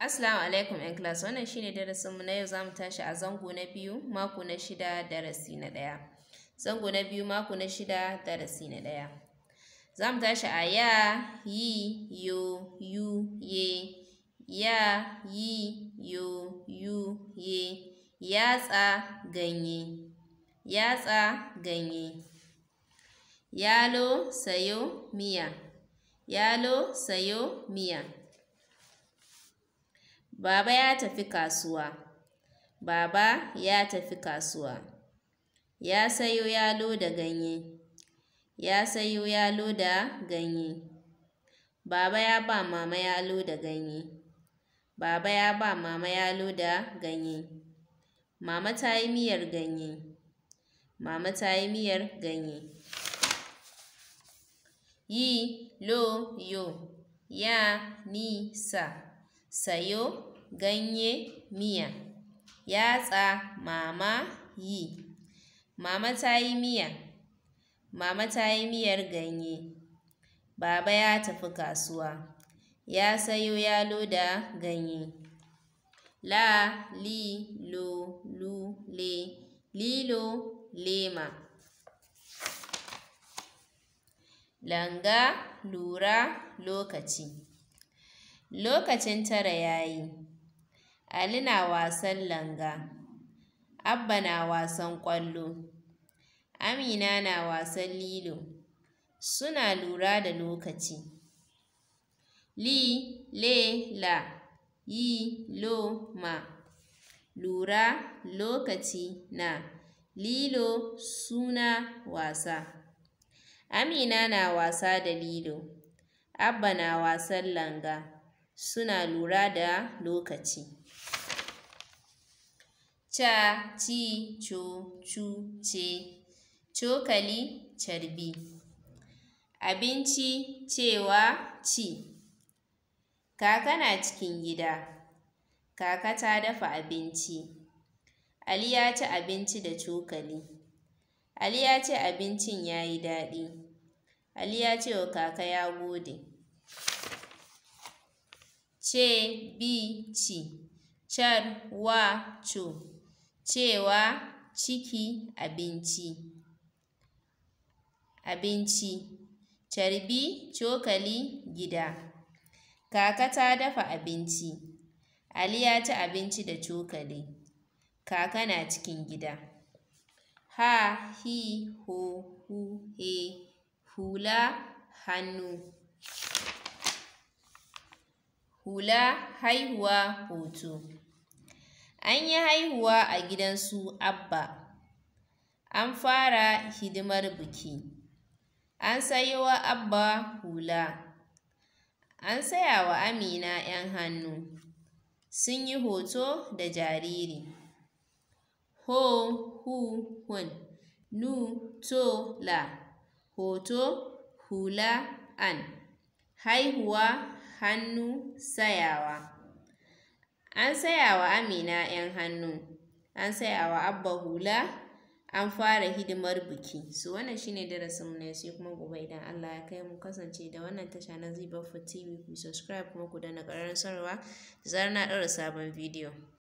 Assalamu alaikum ‘yan class, wannan shi ne darasinmu na yau. Za mu tashi a zango na biyu, mako na shida, darasi na ɗaya. Zango na biyu, mako na shida, darasi na ɗaya. Za mu tashi a ya, yi, yo, yu, ye, ya, yi, yo, yu, ye, yatsa, ganye, yatsa, ganye. Yalo, sayo, miya, yalo, sayo, miya. Baba ya tafi kasuwa, baba ya tafi kasuwa. Ya sayo yalo da ganye, ya sayo yalo da ganye. Baba ya ba mama yalo da ganye, baba ya ba mama yalo da ganye. Mama ta yi miyar ganye, mama ta yi miyar ganye. Yi, lo, yo, ya, ni, sa, sayo, ganye, miya. Yatsa, mama, yi. Mama ta yi miya, mama ta yi miyar ganye. Baba ya tafi kasuwa, ya sayo yalo da ganye. La, li, lo, lu, le, lilo, lema. Langa, lura, lokaci. Lokacin 9 ya yi. Ali na wasan langa. Abba na wasan ƙwallo. Amina na wasan lilo. Suna lura da lokaci. Li, le, la, yi, lo, ma. Lura, lokaci, na. Lilo, suna, wasa. Amina na wasa da lilo. Abba na wasan langa. Suna lura da lokaci. Ca, ci, co, cu, ce. Cokali, carbi. Abinci, cewa, ci. Kaka na cikin gida. Kaka ta dafa abinci. Ali ya ci abinci da cokali. Ali ya ce abincin ya yi daɗi. Ali ya ce wa kaka ya gode. Ce, bi, ci. Car, wa, co. Cewa, ciki, abinci. Abinci. Carbi, cokali, gida. Kaka ta dafa abinci. Ali ya ci abinci da cokali. Kaka na cikin gida. Ha, hi, ho, hu, he. Hula, hannu. Hula, haihuwa, hoto. An yi haihuwa a gidan su Abba. An fara hidimar biki. An sayo wa Abba hula. An saya wa Amina ‘yan hannu. Sun yi hoto da jariri. Ho, hu, hun. Nu, to, la. Hoto, hula, an. Haihuwa, hannu, sayawa. An saya wa Amina ‘yan hannu. An saya wa Abba hula. An fara hidimar biki. So wannan shi ne darasinmu na yau, sai kuma gobe idan Allah ya kai mu. Kasance da wannan tasha na Zee Baffa TV. Ku subscribe kuma ku danna ƙararrawar sanarwa da zarar na ɗaura sabon bidiyo.